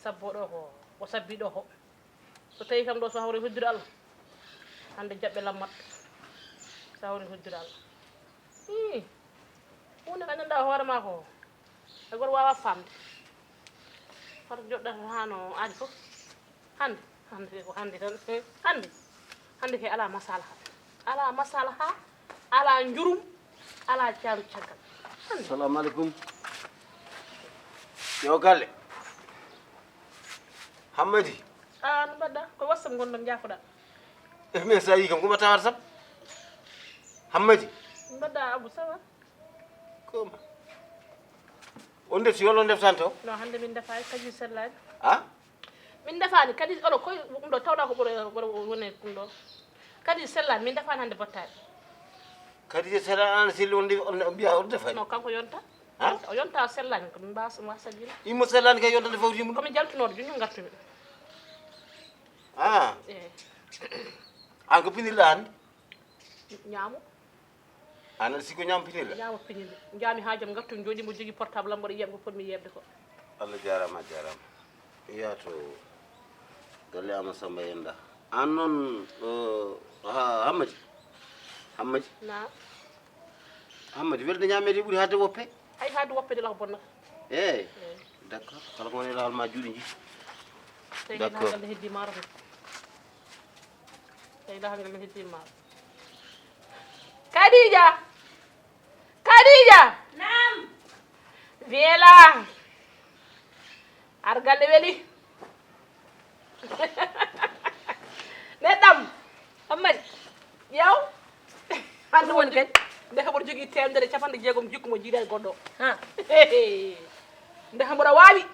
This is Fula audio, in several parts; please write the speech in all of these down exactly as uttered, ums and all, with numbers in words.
Sabbo ɗo ko, ko sabbi ɗo ko. So tawi kam ɗo so hawri hujjude Allah, hannde jaɓɓe lammat. So hawri hujjude Allah. Ii, huunde ko anndanɗaa hoore maa ko, e goto waawa faamde. Hoto joɗɗata haa no aadi fof. Hannde, hannde kay ko hannde tan. Hannde, hannde kay alaa masalaha. Alaa masalaha, alaa njurum, alaa caaru caggal. Hannde. Salamu aleykum. Yo galle. Hammadi. A, no mbaɗɗa? Ko WhatsApp ngonɗon, njaafoɗa. Eh, mais sa yi kam, ko mbaɗɗa WhatsApp? Hammadi. No mbaɗɗa, Abou, ça va? Koma. On defti walla on deftanto? No, hannde min defaani, kadi sellaani. A? Min defaani, kadi oɗo koy ɗum ɗo tawɗa ko ɓuri, ɓuri woni ɗum ɗo. Kadi sellaani, min defaani hannde bottaari. Kadi sellaani, an selli on de-, on, on mbiya on defaani? No, kanko yonta. Ha? O yonta, o sellaani, ko min mbasa, mbasa jina. Immo sellaani kay yontande fawti mum. Ko mi jaltunooɗo, jooni ngartumi. A. Eh. An ko pinirɗa hannde? Ñaamo. An aɗa sikko ñaamo pinirɗa? Ñaamo pinirɗe. Njaami haa jam ngartumi, jooɗi mo jogi portable am, mboɗo yiya ko potmi yeɓde ko. Allah jaaraama, a jaaraama. Yaa to galle Ama Samba Yenda. An noon, uh, ha-, Hammadi? Hammadi? Naam. Hammadi, welde ñaameede ɓuri haade woppe? Hay haade woppe de, la ko bonnata. Eey. Eey. D'accord. Kala ko woni laawol ma juuɗe nji. Tawi D'accord. Ngal heddi maaro ko. Tawi ngal heddi maaro. Kadija! Kadija! Naam. Viens là. Ar galle weli. Neɗɗam. Hammadi. Ƴeew. Hannde woni kadi. Nde haɓor jogii teemedere capanɗe jeegom jikku mo jiidaani goɗɗo. Ha. Nde haɓor a waawi.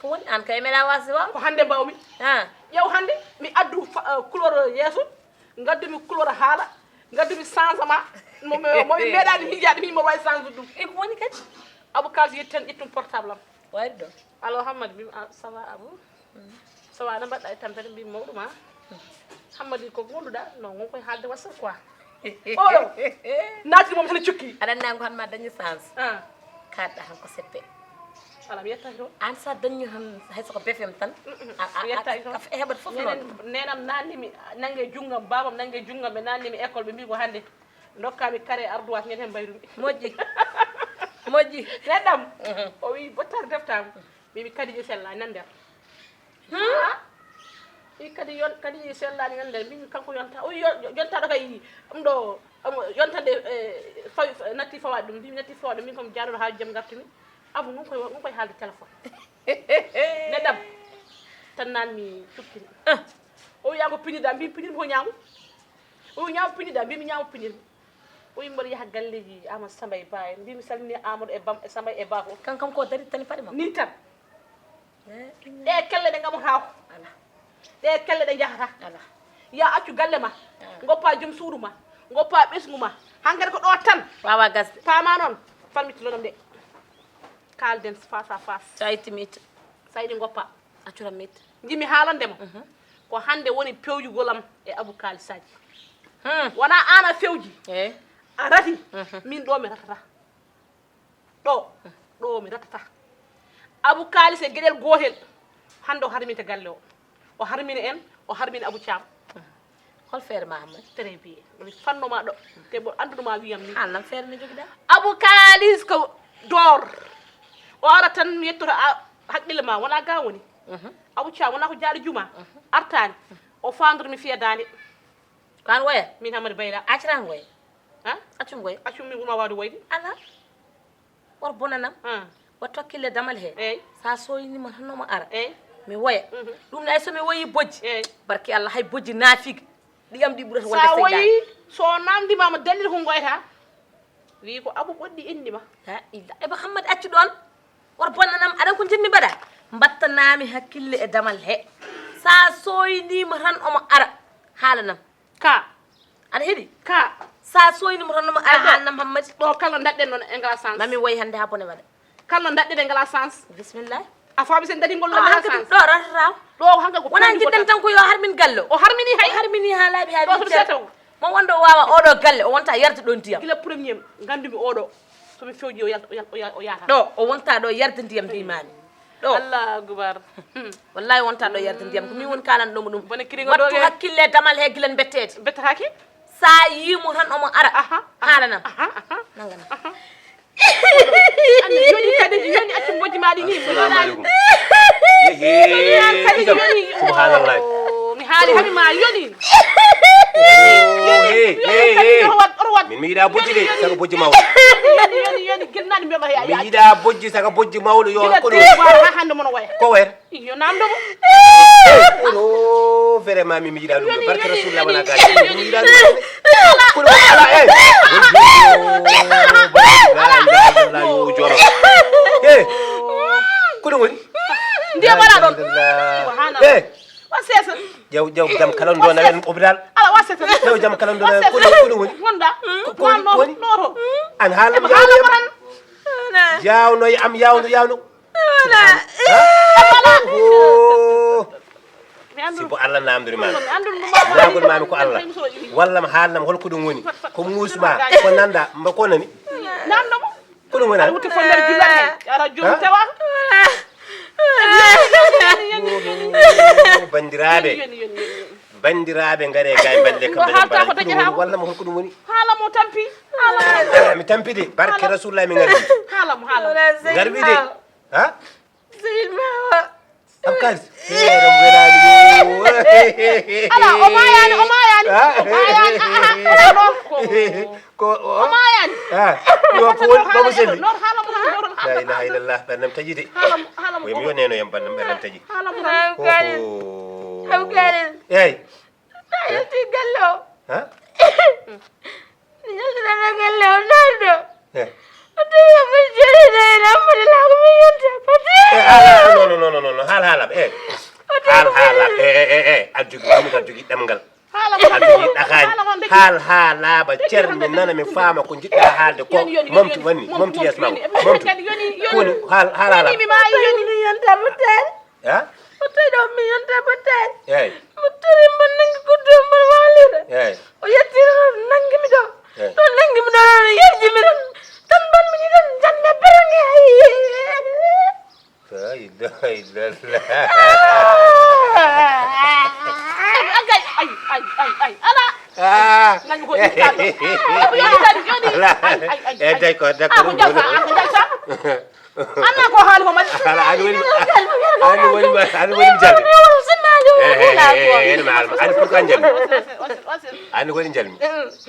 Ko woni aan kay meɗa waasde waaw? Ko hannde mbaawmi. Ha. Ƴeew hannde mi addu fa-, eh, couleur yeeso, ngaddumi couleur haala, ngaddumi changement. Mo, mo, mo mi meeɗaani miijaade mi, mo wawi change ɗum. E ko woni kadi? Abou Kalsi yetti tan, ƴettum portable am. Wayde ɗo. Allo, Hammadi, mbimi, ah, ça va, Abou? Mm. Ça va, no mbaɗɗa e tampere? Mbimi, mawɗum, ah. Mm. Hammadi, ko ngonduɗa? No, ngon koye haalde WhatsApp quoi. Oɗo, naatiri moom tan e cukki. Aɗa anndi an ko han ma dañi chance. Ah. Kaɗɗa han ko seppe. Ala, mi yettaaki toon. An sa dañi han, hay soko B F M tan. Mm, mm, a, a, mi yettaaki toon. A, a heɓat fof noon. Nenen, nenam naatnimi, nannge junngam, baabam nannge junngam, ɓe naatnimi école, ɓe mbi ko hannde. Ndokkami kare ardoise, ñande mbayrumi. Moƴƴi. Moƴƴi. Neɗɗam. Mhm. O wi, "Bottari deftaama." Mbimi, "Kadi je sella nan nder." Hmm? Ha? I kadi yon-, kadi sellaani nan nder. Mbimi, "Kanko yonta." O wi, "Yo-, yo-, yonta ɗo kay, ɗum ɗo, um, yonta nde, eh, fawi, natti fawaade ɗum." Mbimi, "Natti fawaade ɗum." Min ko mi jaaɗo haa jam ngartumi. Abu, ngun koy, ngun koy haalde téléphone. Neɗɗam. Tan naan mi cukkini. Ah. O wi, "Yaa ko pinida?" Mbimi, "Pinirmi ko ñaamu." O wi, "Ñaamu pinida?" Mbimi, "Ñaamu pinirmi." O wi, "Mboɗo yaha galleeji Amadou Samba e Ba en." Mbimi, "Salmini Amadou e Bam-, e Samba e Ba fof." Kan kam ko dari tani paɗe makko. Ni tan. Eh, ɗe kelle ɗe ngamotaako. Ala. Ɗe kelle ɗe njahata. Ala. Ya accu galle ma. Ah. Ngoppa joom suudu ma. Ngoppa ɓesngu ma. Hankadi ko ɗo tan. Wawa gasde. Paama noon. Farmiti lonam de. Kaalden face à face. Sa itti mi itta. Sa yiɗi ngoppa. Accu tan mi itta. Njiɗmi haalande ma. Mhm. Ko hannde woni pewjugol am e Abou Kaali Sadji. Hmm. Wona aan a fewji. Eh. A rati. Mhm. Min ɗo mi ratata. Ɗo, ɗo mi ratata. Abou Kalis e geɗel gootel, hannde o harminte galle o. O harmini en, o harmini Abou Thiam. Hol feere ma, Hammadi? Très bien. Mi fanno ma ɗo. Te mbo annduno ma wiyam ni. An nan feere no jogiɗa? Abou Kalis ko door. O ara tan mi yettoto a, haqqille ma, wona ga woni. Mhm. Abou Thiam, wona ko jaaɗo juma. Mhm. Artani. O fandor mi fiya dande. Ko an woya? Min Hammadi Bayla. Acca tan woya. Ha? Accu ngoya. Accu mi wuma wawde woyde. Ala. Wor bonanam. Ah. Wa tokkille damal he. Eey. Sa soyni ma tan no mo ara. Eey. Mi woya. Mhm. Ɗum nay so mi woyi bojji. Eey. Barki Allah hay bojji naafigi. Ɗiyam ɗi ɓurata wonde. Sa woyi, so namdi ma mo dalil ko ngoyta. Wi ko Abu ɓoɗɗi indi ma. La ila. E ba Hammadi accu ɗon. Wor bonanam aɗan ko jinmi mbaɗa. Mbattanami hakkille e damal he. Sa soyni ma tan omo ara. Haalanam. Ka. Aɗa heɗi? Ka. Sa soyni mo tan no mo ara haalnam Hammadi. Ɗo kala daɗɗen noon en ngala chance. Mami woy hannde ha bone waɗa. Kala daɗɗen en ngala chance. Bismillah. A faami sen daɗi ngol ngala chance. Ɗo rarata. Ɗo hanga ko wona jiɗɗen tan ko yo harmin gallo. O harmini hay. O harmini ha laaɓi ha. Ɗo so seto. Mo wonɗo wawa oɗo galle o wonta yarde ɗon ndiyam. Gila premier gandumi oɗo. So mi fewji o yalta, o yal-, o yal-, o yata. Ɗo o wonta ɗo yarde ndiyam mbimami. Ɗo. Allahu akbar. Wallahi wonta ɗo yarde ndiyam. Ko min woni kaalanɗo mo ɗum. Bone kiriŋo ɗo. Wattu hakkille damal he gila mbetteede. Bettataake? Sa yii mo tan omo ara. Aha, aha, haalanam. Aha, aha. Nanganam. Aha. Anne, yoni kadi, yoni accu bojji ma ɗi ni. Assalamu alaikum. Yoni an kadi, yoni. Subhanallah. Oh, mi haali hami ma yoni. Oh, yoni, hey, yoni hey, kadi, hey. Oto wat, oto wat. Min mi yiɗa bojji de, yoni, yoni, saka bojji mawɗo. Yoni, yoni, yoni, gilnaɗi mbeɗa ya. Mi yiɗa bojji saka bojji mawɗo, yo. Gila kono. Tiri bara ha hande mono waya. Ko wer? Iyo, namdo mo. Oɗo, vraiment, mi, mi yiɗa ɗum ɗo. Barke Rasulullah, wona gaji. Mi yiɗa ɗum ɗo. Kono ala, eh. Yo, jooma. Eh. Kono woni? Ndiye wala ɗon. Eh. Wa sesa. Jaw, jaw, jam kala ndo na len hôpital. Ala wa sesa. Jaw, jam kala ndo na. Kono, kono woni? Wonda. Ko, ko woni? Noto. An haala. Yawno, yawno. Wala. Wala. Oh. Mi andu. Sibu Allah namdori ma. Mi andu ɗum. Nagol mami ko Allah. Walla mi haalnam hol ko ɗum woni. Ko muusma, ko nanda, mba ko nani? Namdo mo. Ko ɗum woni? Aɗa wutte fo nder jullere he. Ara jom tawa. Bandiraɓe. Yoni, yoni, yoni, yoni. Bandiraɓe, ngare gay balle kam. Ko haalta ko dañata ko. Walla mo hol ko ɗum woni? Haala mo tampi. Haala mo. Mi tampi de, barke Rasulullah mi ngari. Haala mo, haala mo. Ngarwi de. Ha? Seydi Mawa. Abkalis. Ala, o maayani, o maayani. Ha? O maayani. Ah, ah, ah, ala ɗo. Ko, o maayani. Ah, yo ko woni, baba selli. Non, haala mo, non, haala mo. La ilaha illallah, ɓernam taƴi de. Haala mo, haala mo. Wi mi yo neno yam ɓernam, ɓernam taƴi. Haala mo. Abkalis. Abkalis. Eyyi. A yalti galle o. Ha? Mi yaltinata galle o, naati ɗo. Eh. O tawi omo joɗiɗo e Ramata Laago, mi yonta pati. Eh, ah, ah, non, non, non, non, non, haal haala, eh. O tawi haal haala, eh, eh, eh, eh, aɗa jogii, ɗum aɗa jogii ɗemngal. Haala mo. Aɗa jogii ɗakaaji. Haala mo, ndeki. Haal haala, ba cermi nana, mi faama ko njiɗɗa haalde ko. Yoni, yoni, yoni, momtu, yoni, woni, momtu, momtu, momtu yeeso ma, yoni, momtu. Yoni, yoni, yoni. Ko woni haal, haal haala. Yoni, mi maayi, yoni. Mi yonta mo tan. Eh? O tawi ɗo mi yonta mo tan. Eyyi. Mo tori mo nangi guddo mo waalira. Eyyi. O yetti ɗo nangi mi ɗo. Eyyi. Ɗo nangi mi ɗo, ɗo yerji mi ɗon. Tan ban mi ɗon jande berange. La ilaha illallah. Ay, ay, ay, ay, ay, ala. Ah. Nangi ko yittal. Ko yittal joni. Ala. Ay, ay, ay, eh, ay. D'accord, d'accord. Ah, ko jalta, ah, ko jalta. Anna ko haali ko mbaɗi. Ala, ani woni, ani woni, ani woni mi jalmi. Eh, eh, eh, eh, ma alma. Ani pourquoi jalmi? Ani woni jalmi.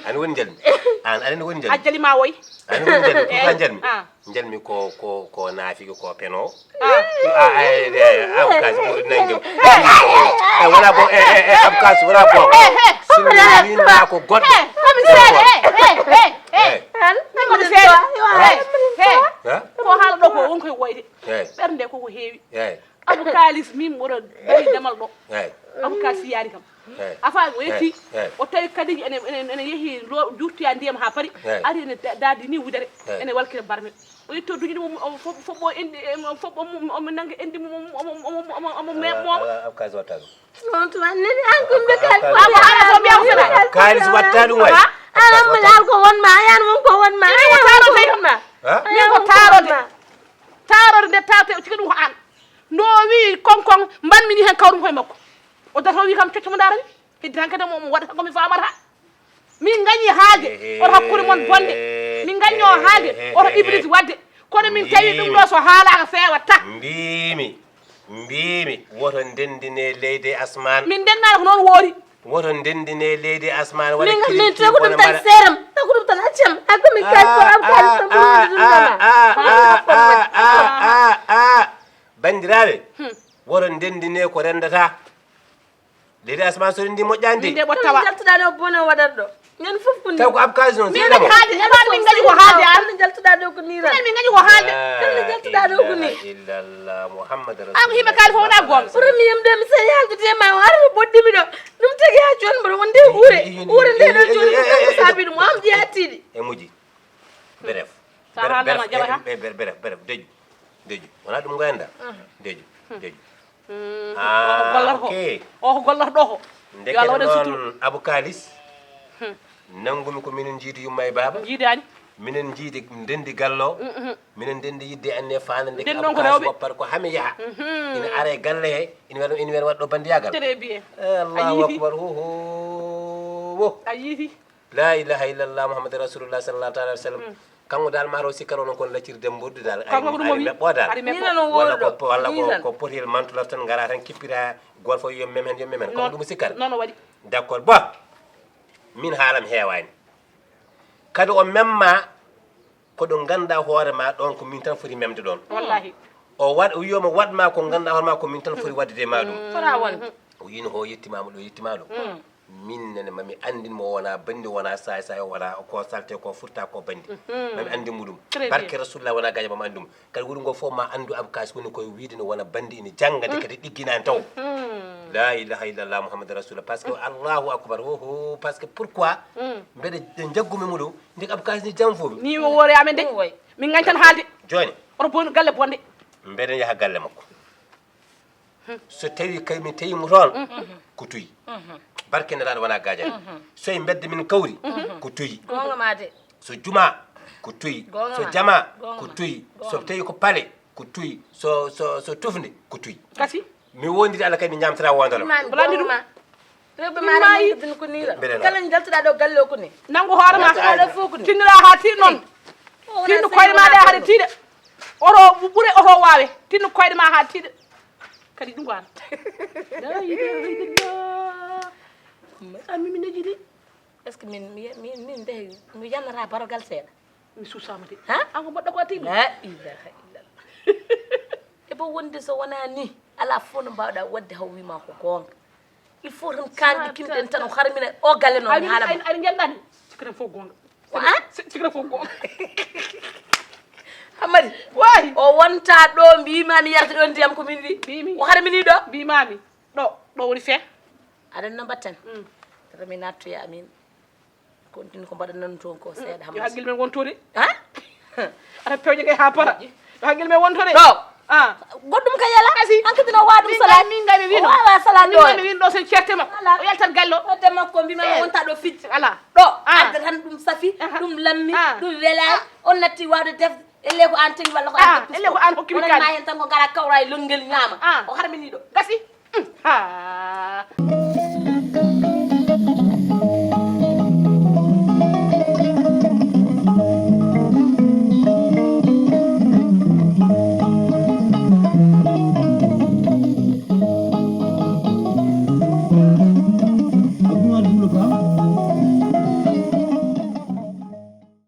Ani woni jalmi. An, ani woni jalmi. A jali ma woy. Ani woni jalmi. Pourquoi jalmi? Ah. Jalmi ko, ko, ko naafiki, ko peno. Ah. Ah, eh, eh, Abkas, ko nangi. Eh, wala bo, eh, eh, eh, Abkas, wala bo. Eh, eh. Sinno winda ko goɗɗo. Eh, commissaire, eh, eh, eh, eh. Eh. Commissaire. Eh, eh. Ha? Ko haala ɗo ko won koye woyde. Eeyi. Ɓernde ko ko heewi. Eeyi. Abou Kalis, min mboɗo dari damal ɗo. Eeyi. Abou Kalis yaari kam. Eeyi. A faami, o yetti, eeyi, eeyi, o tawi kadi ene, ene, ene yehi lo-, juuttoya ndiyam haa paari, eeyi, ari ene da-, daadi ni wudere, eeyi, ene walkira barme. O yetti o duƴi ɗum, o fo-, foɓɓo enɗi, em, o foɓɓo mo, omo nannga enɗi mum, omo, omo, omo, omo, omo me-, ala, mooma. Ala, Abou Kalis watta ɗum. On tuma nani an ko mbe kal ko ala ko mbiya ko fela. Kalis watta ɗum waay. Ala mo laal ko won ma, yan won ko won ma. Min ko taarode. Ha? Min ko taarode. Taarode nde taarte o cika ɗum ko an. No wi konkon mbanmi ni hen kawrum koye makko. O dato wi kam cocco mo darani. Heddi tan kadi mo, mo waɗata ko mi famata. Min gañi haage, oto hakkunde mon bonde. Min gaño haage, oto iblis wadde. Kono min tawi ɗum ɗo so haalaaka feewata. Mbimi, mbimi, woto ndendine leydi e asmaan. Min ndennaani ko noon woori. Woto ndendine leydi e asmaan, waɗa min, min tagu ɗum tan seeram, tagu ɗum tan accam. Hakko min kadi ko am kadi so ɗum ɗum ɗama. Ah, ah, ah, ah, ah, ah. Banndiraaɓe, hmm, woto ndendine ko renndata. Leydi asmaan so rendi moƴƴaani de. Min de ɓottawa. Jaltuɗa ɗo bono waɗat ɗo. Ñande fof ko ni. Taw ko Abkalis noon, min seeɗa mo. Haalde, min min gañi ko haalde an. Min jaltuɗa ɗo ko ni tan. Min gañi ko haalde. Min jaltuɗa ɗo ko ni. La ilaha illallah Muhammad Rasulullah. An ko himɓe kaali fof wona goonga. Ɓuri mi yam de mi sey haaldude ma o ara ɓoɗɗimi ɗo. Ɗum tagi ha jooni mboɗo wonde hure. Hure nde ɗo jooni ko saabi ɗum o am jeyaatiɗi. E muji. Bref. Sa haalama jaɓata. Bref, bref, bref, deƴƴu. Deƴƴu. Wona ɗum goyanda. Deƴƴu. Deƴƴu. Mm, ah, o ko golloto ko. Ok. O ko golloto ɗo ko. Yo Allah waɗan sutura. Ndekete noon Abou Kalis, hmm, nanngumi ko minen njiidi yumma e baaba. Njiidaani. Minen njiidi ndenndi gallo, minen ndenndi yidde anne faande nde. Nden ɗon ko rewɓe. Woppata ko hami yaha. Ina ara e galle he, ina wiyata, ina wiyata waɗɗo banndiyagal. Très bien. Eh, Allahu akbar. Wo, wo, wo. A yiiti. La ilaha illallah Muhammadu Rasulullah sallallahu ta'ala alaihi wasallam. Kanko dal maro sikkaro non kon laccirde mburdi dal. Kanko ko ɗum o wi. Meɓɓo dal. Ari meɓɓo. Ni non wala ko wala ko ko potel mantula tan ngara tan kippira golfo yo mem hen yo mem hen. Ko ɗum sikkar. Non o waɗi. D'accord. Bon. Min haalam heewaani. Kadi o memma ko ɗo ngannduɗaa hoore ma ɗon ko min tan foti memde ɗon. Wallahi. O waɗ o wiyoma waɗ ma ko ngannduɗaa hoore ma ko min tan foti waɗde ma ɗum. Fota won. O yino ho yettimaama ɗo yettimaa ɗo. Min nene mami anndin mo wona banndi wona saay saay wona ko salte ko furta ko banndi. Mami anndin mo ɗum. Très bien. Barke rasulullah wona gaña mami anndin mo. Kadi wuro ngo fof ma anndu abkas woni koye wiide no wona banndi ene jannga de kadi ɗigginani taw. La ilaha illallah Muhammadu rasulullah. Parce que Allahu akbar. Oho, parce que pourquoi? Mbeɗa jaggumi mo ɗo nde abkas ni jam fof. Ni o wori amen de. Min gañtan haalde. Jooni. Oto bon galle bonde. Mbeɗen yaha galle makko. So tawi kay mi tawi mo toon ko tuyi. Barke nelaɗo wona gajani. So e mbedde min kawri ko tuyi. Gonga ma de. So juma ko tuyi. So jama ko tuyi. So tawi ko pale ko tuyi. So so so tufde ko tuyi. Kasi. Mi wondiri Allah kay mi ñamtata wondoro. Wala mi ɗum. Rewɓe ma ɗum ko ni. Kala jaltuɗa ɗo galle o ko ni. Nangu hoore ma. Jaltuɗa ɗo fof ko ni. Tinnira ha tir noon. Tinno koyɗe ma ɗe haɗa tiiɗa. Oto ɓure oto wawe. Tinno koyɗe ma ha tiiɗa. Kadi ɗum ko an. La ilaha illallah. Ami mi neji de. Est-ce que min mi mi min de mi yannata barogal seeɗa? Mi susama de. Ha? An ko moɗɗo ko tiimi. La ilaha illallah. E bo wonde so wona ni ala fof no mbawɗa wadde haw wima ko gonga. Il faut tan kanɗi kimɗen tan o harmina o galle noon mi haala. Aɗa janɗani. Sikkaten fof gonga. Ko an? Sikkaten fof gonga. Hammadi. Wayi. O wonta ɗo mbima mi yarde ɗo ndiyam ko min wi. Mbimi. O harmini ɗo. Mbimami. Ɗo ɗo woni fe. Aɗa no mbatten. Tata mi nattoya amin. Ko ɗin ko mbaɗanon toon ko seeɗa. Yo haqqil men wonto de. Ha? Aɗa pewje kay ha para. Yo haqqil men wonto de. Ɗo. Ah. Goɗɗum ka yala. Kasi. Hankadi no wa ɗum salade. Min gay mi wino. Wawa salade ɗo. Min gay mi wino ɗo sen certe makko. O yaltat gallo. Wadde makko mbima wonta ɗo fijji. Ala. Ɗo. Ah. Adda tan ɗum safi, ɗum lammi, ɗum wela. On natti wawde defde. Elle ko an tagi walla ko an. Elle ko an hokki mi kadi. Ma hen tan ko gara kawra e longel ñaama. O harmini ɗo. Gasi. Ha.